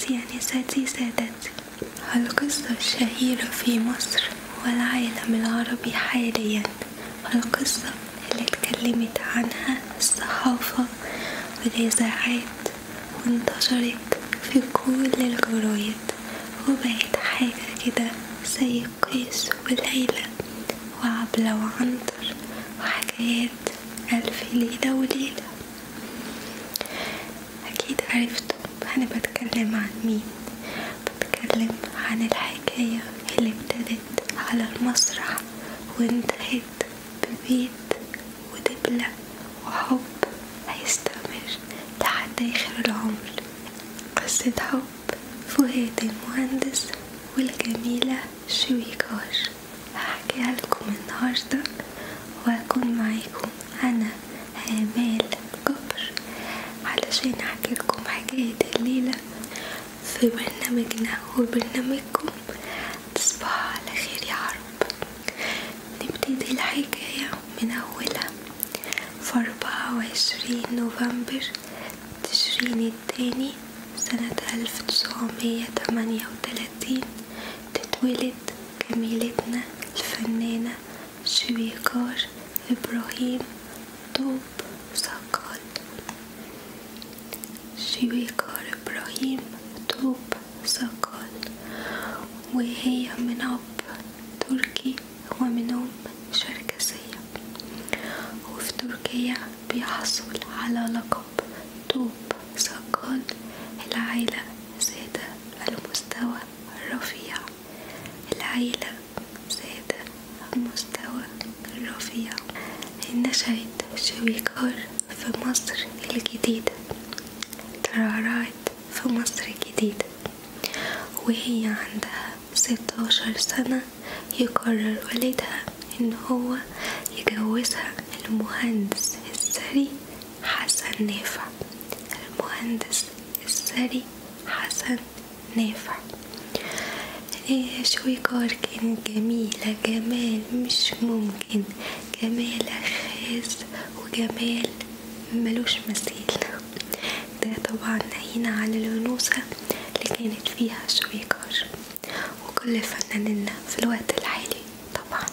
سيداتي أنساتي سادتي، القصة الشهيرة في مصر والعالم العربي حاليا، القصة اللي اتكلمت عنها الصحافة والإذاعات وانتشرت في كل الجرايد وبقت حاجة كده زي قيس وليلى وعبلة وعنتر وحكايات ألف ليلة وليلة. أكيد عرفتوا أنا بتكلم عن مين. بتكلم عن الحكاية اللي ابتدت على المسرح وانتهت ببيت ودبلة وحب هيستمر لحد آخر العمر. قصة حب فؤاد المهندس والجميلة شويكار هحكيها لكم النهاردة، وهكون معاكم أنا آمال جبر علشان أحكي لكم حكاية الليلة في برنامجنا وبرنامجكم. تصبحوا على خير يا عرب. نبتدي الحكاية من أولها. في 24 نوفمبر تشرين الثاني سنة 1938 تتولد جميلتنا الفنانة شويكار إبراهيم طوب صقال. شويكار إبراهيم طوب صقال، وهي من أب تركي ومن أم شركسية، وفي تركيا بيحصل على لقب طوب صقال. العيلة ذات المستوى الرفيع، العيلة ذات المستوى الرفيع. نشأت شويكار في مصر الجديدة، ترعرعت في مصر الجديدة، وهي عندها 16 سنة يقرر والدها إن هو يجوزها المهندس الثري حسن نافع. المهندس الثري حسن نافع. شويكار كانت جميلة جمال مش ممكن، جمال خاص وجمال ملوش مثيل. ده طبعا نهينا عن الأنوثة اللي كانت فيها شويكار وكل فناننا في الوقت الحالي طبعا.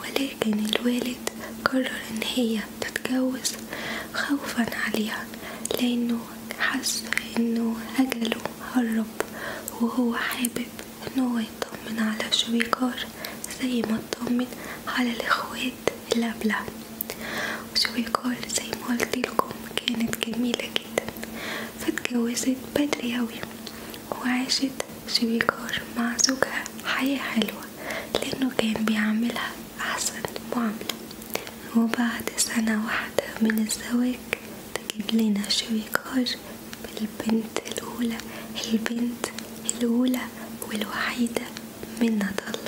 ولكن الوالد قرر ان هي تتجوز خوفا عليها، لانه حس انه اجله هرب وهو حابب ان هو يطمن على شويكار زي ما اطمن على الاخوات اللي قبلها. وشويكار زي ما قلت لكم كانت جميلة جدا، فاتجوزت بدري اوي، وعاشت شويكار مع زوجها حياة حلوة لانه كان بيعملها احسن معاملة. وبعد سنة واحدة من الزواج تجيب لنا شويكار بالبنت الأولى، البنت الأولى والوحيدة من نضال.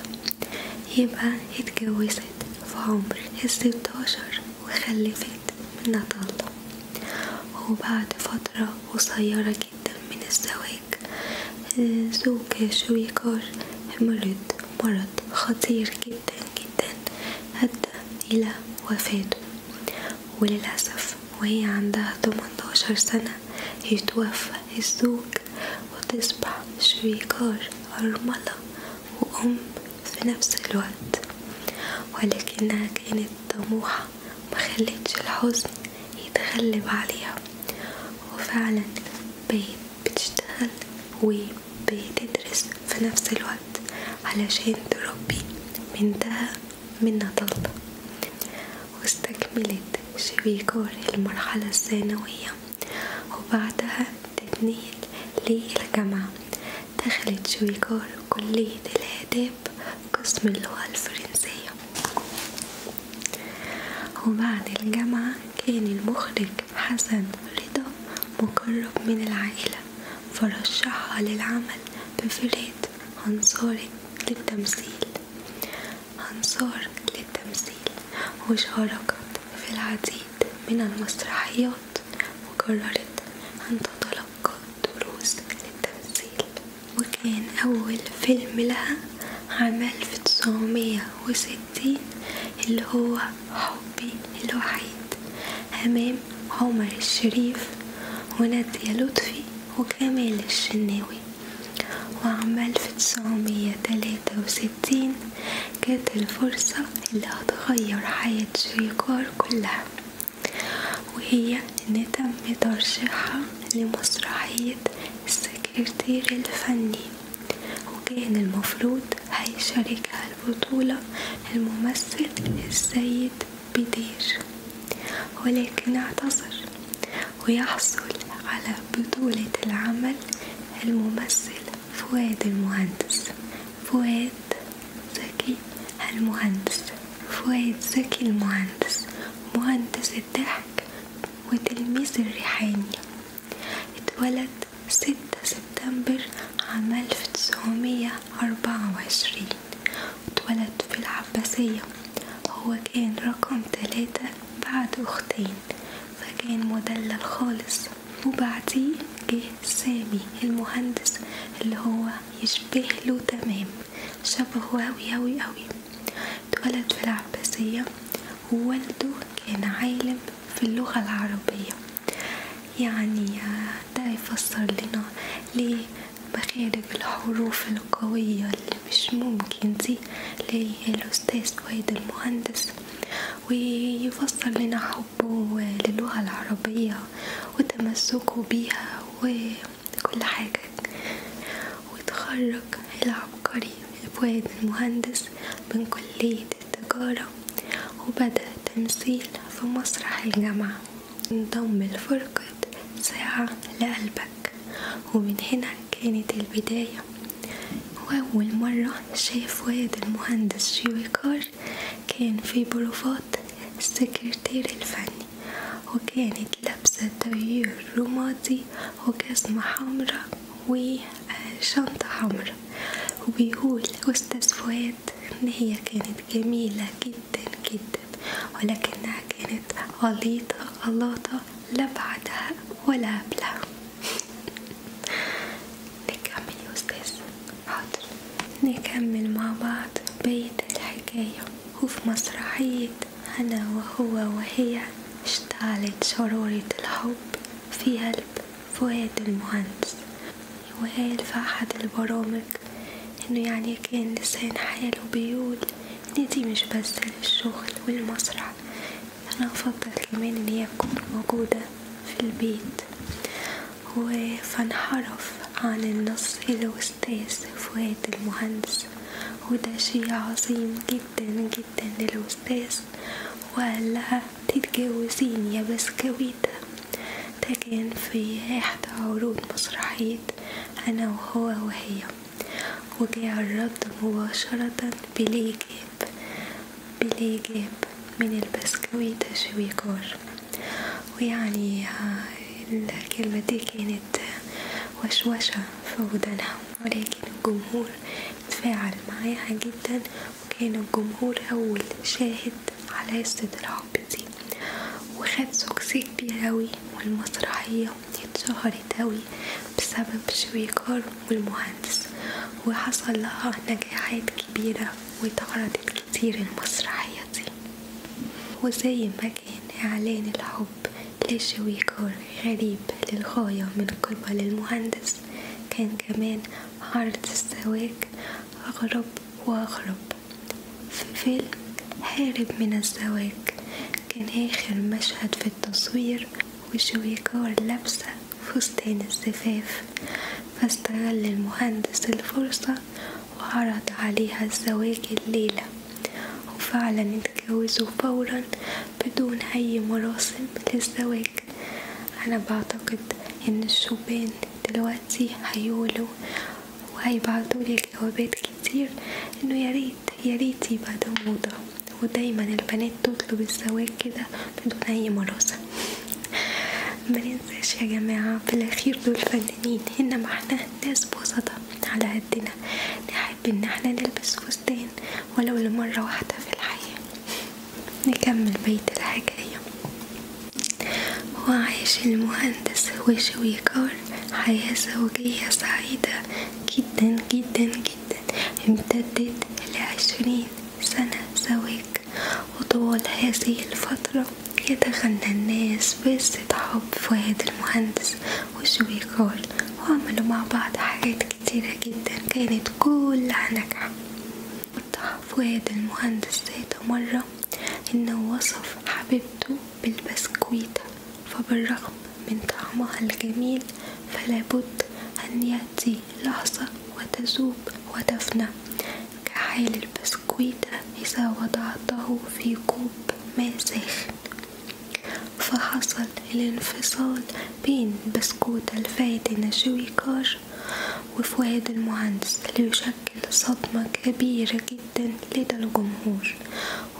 يبقى اتجوزت في عمر 16 وخلفت من نضال. وبعد فترة قصيرة جدا من الزواج زوج شويكار مرض مرض خطير جدا جدا أدى إلى وفاته، وللأسف وهي عندها 18 سنة يتوفى الزوج، وتصبح شويكار أرملة وأم في نفس الوقت. ولكنها كانت طموحة مخلتش الحزن يتغلب عليها، وفعلا بقت بتشتغل وبتدرس في نفس الوقت علشان تربي بنتها من نضال. واستكملت شويكار المرحلة الثانوية، وبعدها تتنقل للجامعة. دخلت شويكار كلية الآداب قسم اللغة الفرنسية. وبعد الجامعة كان المخرج حسن رضا مقرب من العائلة، فرشحها للعمل بفرقة أنصار للتمثيل، أنصار للتمثيل، وشاركت في العديد من المسرحيات، وقررت أن تتلقى دروس للتمثيل. وكان أول فيلم لها عام 1960 اللي هو حبي الوحيد أمام عمر الشريف ونادية لطفي وكمال الشناوي. وعام 1963 كانت الفرصة اللي هتغير حياة شويكار كلها، وهي إن تم ترشيحها لمسرحية السكرتير الفني، وكان المفروض هيشاركها البطولة الممثل السيد بدير، ولكن اعتذر، ويحصل على بطولة العمل الممثل فؤاد المهندس. فؤاد زكي المهندس، فؤاد زكي المهندس، مهندس الضحك وتلميذ الريحاني. اتولد 6 سبتمبر عام 1924، اتولد في العباسية. هو كان رقم 3 بعد أختين، فكان مدلل خالص. وبعديه جه سامي المهندس اللي هو يشبه له تمام، شبهه أوي أوي أوي. اتولد في العباسية، ووالده كان عالم في اللغة العربية. يعني ده يفسر لنا ليه مخارج الحروف القوية اللي مش ممكن دي للأستاذ فؤاد المهندس، ويفسر لنا حبه للغة العربية وتمسكه بيها وكل حاجة. وتخرج العبقري فؤاد المهندس من كلية التجارة، وبدأ تمثيل في مسرح الجامعة. انضم لفرقة ساعة لقلبك، ومن هنا كانت البداية. وأول مرة شاف فؤاد المهندس شويكار كان في بروفات السكرتير الفني، وكانت لابسة تايير رمادي وجزمة حمراء وشنطة حمراء. وبيقول أستاذ فؤاد إن هي كانت جميلة جدا جدا، ولكنها كانت غليظة غلاطة لا بعدها ولا قبلها. نكمل يا أستاذ؟ حاضر. نكمل مع بعض بيت الحكاية. وفي مسرحية أنا وهو وهي اشتعلت شرارة الحب في قلب فؤاد المهندس. وقال في أحد البرامج إنه يعني كان لسان حاله بيقول إن دي مش بس للشغل والمسرح، أنا أفضل كمان إن هي تكون موجودة في البيت. فانحرف عن النص الأستاذ فؤاد المهندس، وده شيء عظيم جدا جدا للأستاذ. وقال لها تتجوزيني يا بسكويتة. ده كان في إحدى عروض مسرحية أنا وهو وهي. وجاء الرد مباشرة بالإيجاب من البسكويتة شويكار. ويعني الكلمة دي كانت وشوشة في ودانها، ولكن الجمهور تفاعل معاها جدا، وكان الجمهور أول شاهد على قصة الحب دي، وخد succès كبير أوي، والمسرحية اتشهرت أوي بسبب شويكار والمهندس، وحصل لها نجاحات كبيرة واتعرضت كتير المسرحية دي. وزي ما كان إعلان الحب لشويكار غريب للغاية من قبل المهندس، كان كمان عرض الزواج أغرب وأغرب. في فيلم هارب من الزواج كان آخر مشهد في التصوير وشويكار لابسة فستان الزفاف، فاستغل المهندس الفرصة وعرض عليها الزواج الليلة، وفعلا اتجوزوا فورا بدون أي مراسم للزواج. أنا بعتقد إن الشبان دلوقتي هيقولوا وهيبعتولي جوابات كتير إنه يا ريت يا ريت يبقى ده موضة، ودايما البنات تطلب الزواج كده بدون أي مراسم. ما ننساش يا جماعة في الأخير دول فنانين، إنما احنا ناس بسطة على قدنا، نحب إن احنا نلبس فستان ولو لمرة واحدة في الحياة. نكمل بيت الحكاية. وعاش المهندس وشويكار حياة زوجية سعيدة جدا جدا جدا، امتدت ل20 سنة زواج. وطوال هذه الفترة يتغنى الناس بقصة حب فؤاد المهندس وشويكار، وعملوا مع بعض حاجات كتيرة جدا كانت كلها ناجحة. وضح فؤاد المهندس ذات مرة إنه وصف حبيبته بالبسكويتة، فبالرغم من طعمها الجميل فلا بد أن يأتي لحظة وتذوب وتفنى، كحال البسكويتة إذا وضعته في كوب ماء ساخن. فحصل الانفصال بين بسكوت الفاتنة شويكار وفؤاد المهندس، ليشكل صدمة كبيرة جدا لدى الجمهور.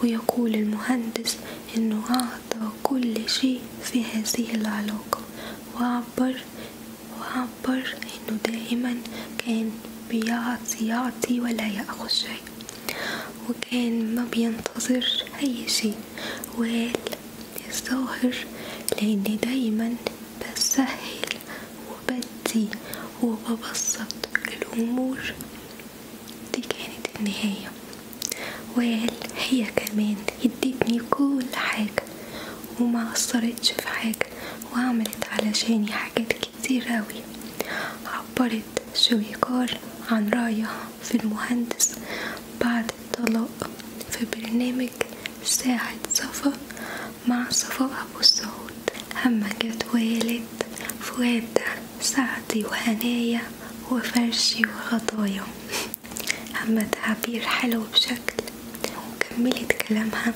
ويقول المهندس إنه أعطى كل شيء في هذه العلاقة، وعبر إنه دائما كان بيعطي ولا يأخذ شيء، وكان ما بينتظر أي شيء. وقال الظاهر لأني دايما بسهل وبدي وببسط الأمور، دي كانت النهاية. وقال هي كمان ادتني كل حاجة وما قصرتش في حاجة، وعملت علشاني حاجات كتير أوي. عبرت شويكار عن رأيها في المهندس بعد الطلاق في برنامج ساعة صفا مع صفاء أبو السعود. أما جت وقالت فؤاد ده سعدي وهنايا وفرشي وغطايا. أما تعبير حلو بشكل. وكملت كلامها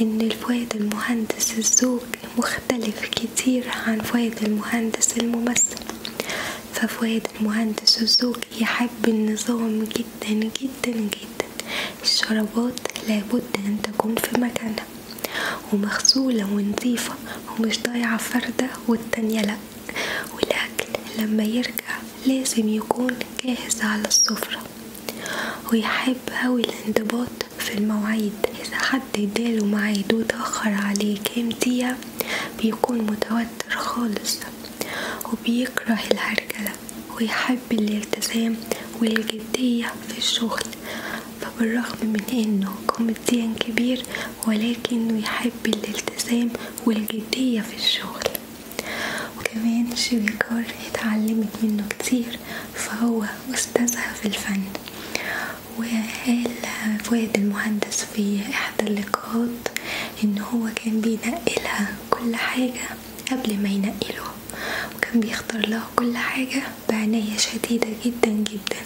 إن الفؤاد المهندس الزوج مختلف كتير عن فؤاد المهندس الممثل، ففؤاد المهندس الزوج يحب النظام جدا جدا جدا، الشرابات لابد أن تكون في مكانها ومغسولة ونظيفة ومش ضايعة فردة والتانية لأ، والأكل لما يرجع لازم يكون جاهز على السفرة، ويحب أوي الانضباط في المواعيد، إذا حد اداله ميعاد وتأخر عليه كام دقيقة بيكون متوتر خالص، وبيكره الهرجلة، ويحب الالتزام والجدية في الشغل. فبالرغم من انه كوميديان كبير ولكنه يحب الالتزام والجدية في الشغل. وكمان شويكار اتعلمت منه كتير، فهو أستاذها في الفن. وقال فؤاد المهندس في إحدى اللقاءات إن هو كان بينقلها كل حاجة قبل ما ينقلوها، وكان بيختار لها كل حاجة بعناية شديدة جدا جدا،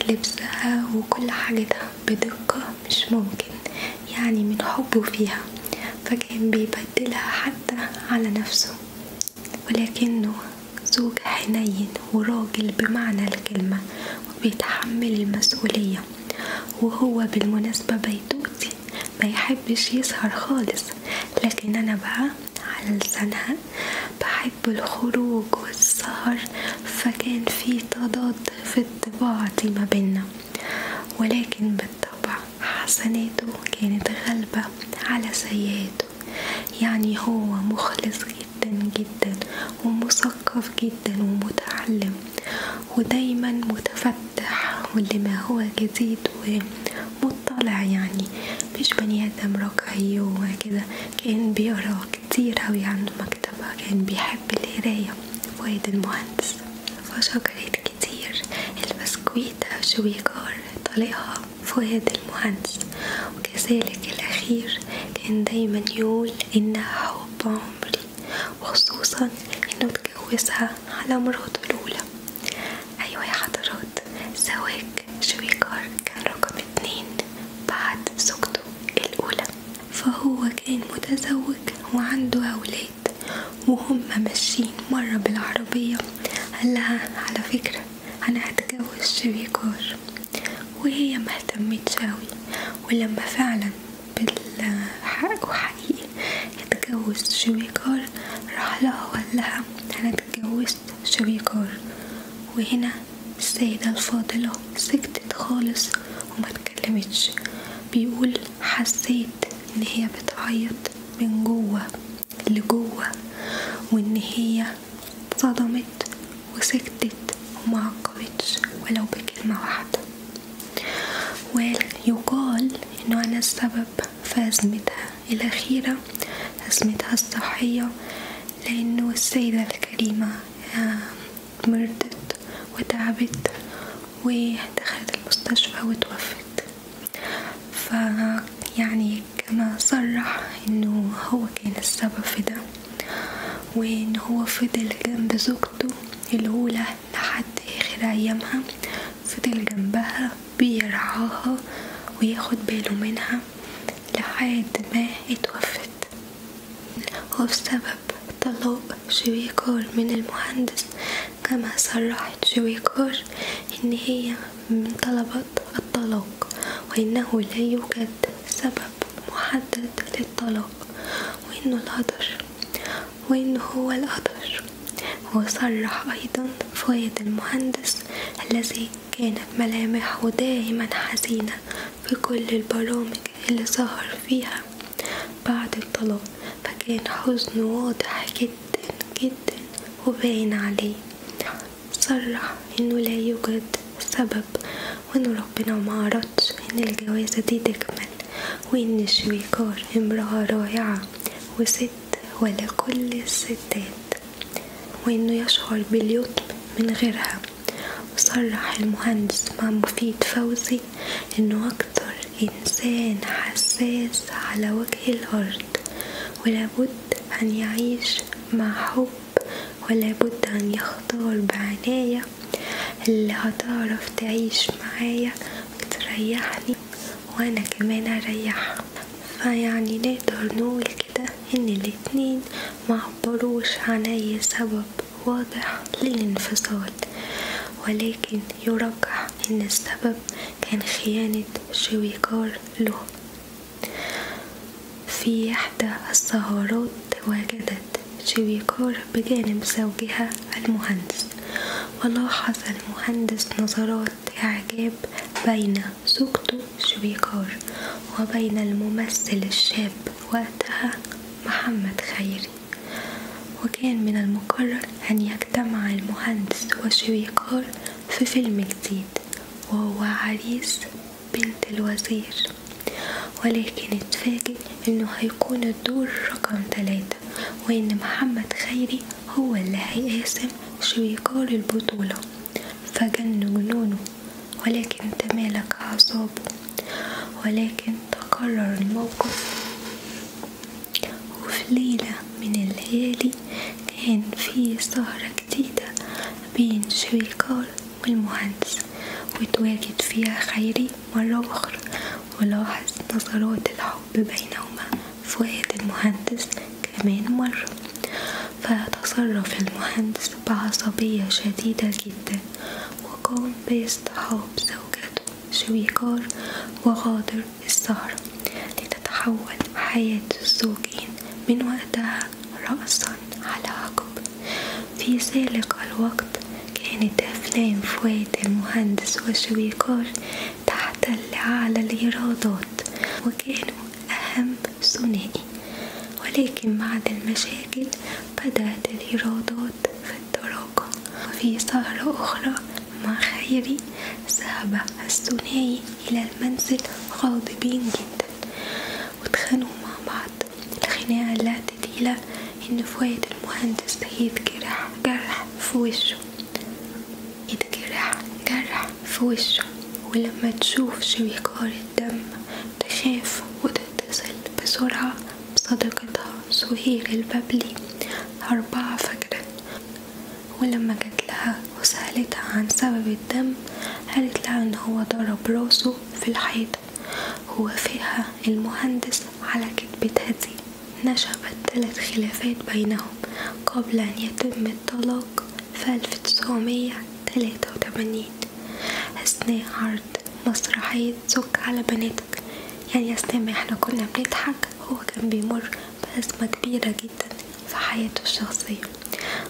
لبسها وكل حاجتها بدقة مش ممكن، يعني من حبه فيها، فكان بيبدلها حتى على نفسه. ولكنه زوج حنين وراجل بمعنى الكلمة، وبيتحمل المسؤولية، وهو بالمناسبة بيتوتي ما يحبش يسهر خالص، لكن أنا بقى على لسانها بحب الخروج والسهر، فكان في تضاد في الطباع دي ما بينا، ولكن بالطبع حسناته كانت غالبة على سيئاته. يعني هو مخلص جدا جدا ومثقف جدا ومتعلم ودايما متفتح واللي ما هو جديد ومطلع، يعني مش بني آدم رجعي وكده. كان بيقرا كتير أوي، عنده مكتبة، كان بيحب القراية فؤاد المهندس. فشكرت كتير البسكويتة شويكار طليقها فؤاد المهندس. وكذلك الأخير كان دايما يقول إنها حب عمري، وخصوصا إنه اتجوزها على مراته الأولى. أيوة يا حضرات، زواج شويكار كان رقم 2 بعد زوجته الأولى. فهو كان متزوج وعنده أولاد، وهم ماشيين مرة بالعربية قال لها على فكرة أنا هتجوز شويكار، وهي ما اهتمتش أوي. ولما فعلا بالحق وحقيقي اتجوز شويكار راح لها وقال لها أنا اتجوزت شويكار. وهنا السيدة الفاضلة سكتت خالص وما اتكلمتش. بيقول حسيت إن هي بتعيط من جوه لجوه، وإن هي اتصدمت وسكتت وما عقبتش ولو بكلمة واحدة. ويقال إنه أنا السبب في أزمتها الأخيرة، أزمتها الصحية، لأنه السيدة الكريمة مرضت وتعبت ودخلت المستشفى وتوفت. فيعني كما صرح انه هو كان السبب في ده، وان هو فضل جنب زوجته الاولى لحد اخر ايامها، فضل جنبها بيرعاها وياخد باله منها لحد ما اتوفت. وبسبب طلاق شويكار من المهندس، كما صرحت شويكار ان هي من طلبت الطلاق، وانه لا يوجد سبب محدد للطلاق، وانه القدر، وانه هو القدر. وصرح ايضا فؤاد المهندس الذي كانت ملامحه دائما حزينة في كل البرامج اللي ظهر فيها بعد الطلاق، فكان حزنه واضح جدا جدا وباين عليه. صرح انه لا يوجد سبب، وان ربنا ما أردش ان الجوازة دي تكمل، وان شويكار امرأة رائعة وست ولا كل الستات، وانه يشعر باليتم من غيرها. وصرح المهندس مع مفيد فوزي انه اكتر انسان حساس على وجه الارض، ولابد ان يعيش مع حب، ولابد ان يختار بعناية اللي هتعرف تعيش معايا وتريحني وانا كمان اريحها. فيعني نقدر نقول كده ان الاتنين معبروش عن اي سبب واضح للانفصال، ولكن يرجح ان السبب كان خيانة شويكار له. في احدى السهرات تواجدت شويكار بجانب زوجها المهندس، ولاحظ المهندس نظرات إعجاب بين زوجته شويكار وبين الممثل الشاب وقتها محمد خيري. وكان من المقرر أن يجتمع المهندس وشويكار في فيلم جديد وهو عريس بنت الوزير، ولكن اتفاجئ انه هيكون الدور رقم 3، وان محمد خيري هو اللي هيقاسم شويكار البطولة. فجن جنونه، ولكن تمالك أعصابه، ولكن تكرر الموقف. وفي ليلة من الليالي كان في سهرة جديدة بين شويكار والمهندس، وتواجد فيها خيري مرة أخرى، ولاحظ نظرات الحب بينهما فؤاد المهندس كمان مرة. فتصرف المهندس بعصبية شديدة جدا، وقام باصطحاب زوجته شويكار وغادر السهرة، لتتحول حياة الزوجين من وقتها رأسا على عقب. في ذلك الوقت كانت أفلام فؤاد المهندس وشويكار تحتل أعلى الإيرادات، وكانوا أهم ثنائي، ولكن بعد المشاكل بدأت الإيرادات في التراجع. وفي سهرة أخرى مع خيري ذهب الثنائي إلى المنزل غاضبين جدا، واتخانقوا مع بعض. الخناقة اللي أدت إلى إن فؤاد المهندس يتجرح جرح في وشه، يتجرح جرح في وشه. ولما تشوف شويكار الدم تخاف وتتصل بسرعة بصديقتها سهير البابلي 4 فجرا، ولما جت لها وسألتها عن سبب الدم قالت لها ان هو ضرب راسه في الحيط. ووافقها المهندس على كذبتها دي. نشبت 3 خلافات بينهم قبل أن يتم الطلاق في 1983 أثناء عرض مسرحية زك على بناتك. يعني أثناء ما احنا كنا بنضحك هو كان بيمر بأزمة كبيرة جدا في حياته الشخصية،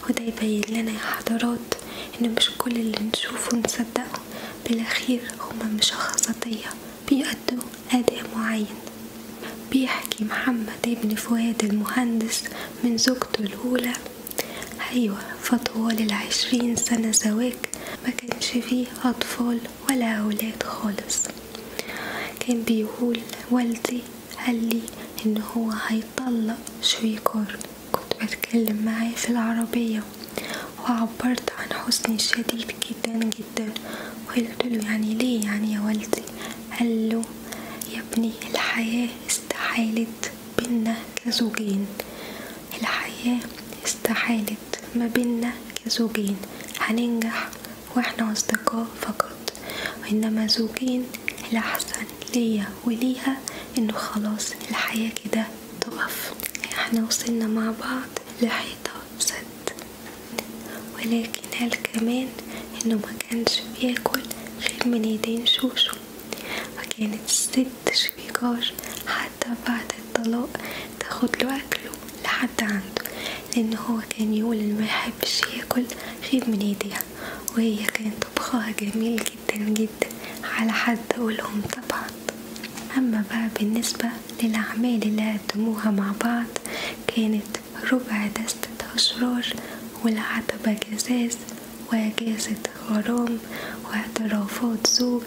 وده يبين لنا يا حضرات إن مش كل اللي نشوفه نصدقه، بالأخير هما مش شخصية بيأدوا أداء معين. بيحكي محمد ابن فؤاد المهندس من زوجته الأولى، أيوة فطوال 20 سنة زواج ما كانش فيه أطفال ولا أولاد خالص. كان بيقول والدي قال لي إن هو هيطلق شويكار، كنت بتكلم معاه في العربية، وعبرت عن حزني الشديد جدا جدا، وقلت له يعني ليه يعني يا والدي؟ قال له يا ابني الحياة استحالت بينا كزوجين، الحياة استحالت ما بينا كزوجين، هننجح واحنا أصدقاء فقط، وإنما زوجين الأحسن ليا وليها إنه خلاص الحياة كده تقف، احنا وصلنا مع بعض لحيطة سد. ولكن قال كمان إنه ما كانش بياكل غير من ايدين شوشو، فكانت الست شويكار حتى بعد الطلاق تاخد له أكله لحد عنده، لأن هو كان يقول إنه ما يحبش ياكل غير من ايديها، وهي كان طبخها جميل جدا جدا على حد قولهم طبعا. أما بقى بالنسبة للأعمال اللي قدموها مع بعض، كانت ربع دستة أشرار، والعتبة جزاز، وإجازة غرام، واعترافات زوج،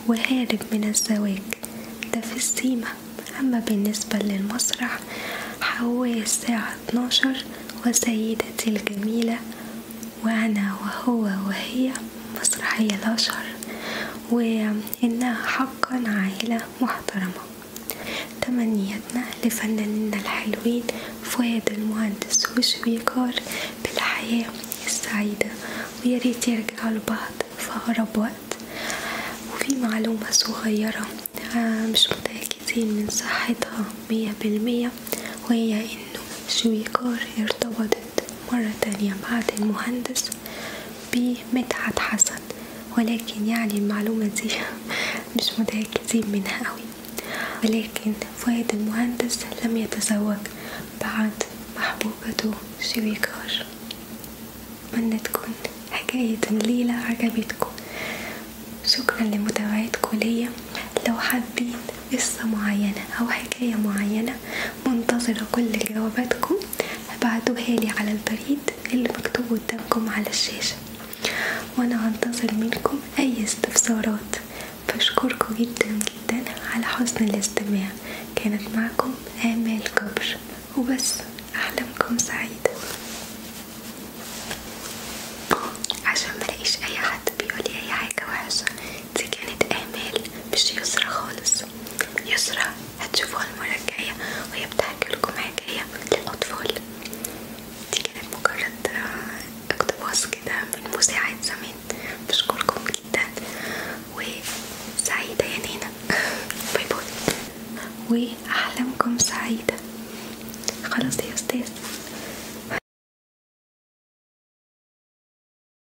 وهارب من الزواج، ده في السيما. أما بالنسبة للمسرح، حواء الساعة 12، وسيدتي الجميلة، وأنا وهو وهي، مسرحية الأشهر، وإنها حقا عائلة محترمة. تمنياتنا لفنانينا الحلوين فؤاد المهندس وشويكار بالحياة السعيدة، وياريت يرجعوا لبعض في أقرب وقت. وفي معلومة صغيرة مش متأكدين من صحتها 100%، وهي إنه شويكار ارتبطت مرة تانية بعد المهندس بمدحت حسن، ولكن يعني المعلومة دي مش متأكدين منها قوي. ولكن فؤاد المهندس لم يتزوج بعد محبوبته شويكار. أتمنى تكون حكاية الليلة عجبتكم. شكرا لمتابعتكم ليا. لو حابين قصة معينة أو حكاية معينة، منتظرة كل جواباتكم، ابعتوها لي على البريد اللي مكتوب قدامكم على الشاشة، وأنا هنتظر منكم أي استفسارات. بشكركم جدا جدا على حسن الاستماع. كانت معكم آمال جبر، وبس، أحلامكم سعيدة. عشان ملاقيش أي حد بيقولي أي حاجة وحشة، دي كانت آمال مش يسرا خالص. يسرا هتشوفوها المرة الجاية وهي بتحكي لكم حكاية للأطفال. دي كانت مجرد اقتباس كده من مساعد زمان. بشكركم جدا، وسعيدة يا نينا. bye bye، وأحلامكم سعيدة. خلاص يا أستاذ.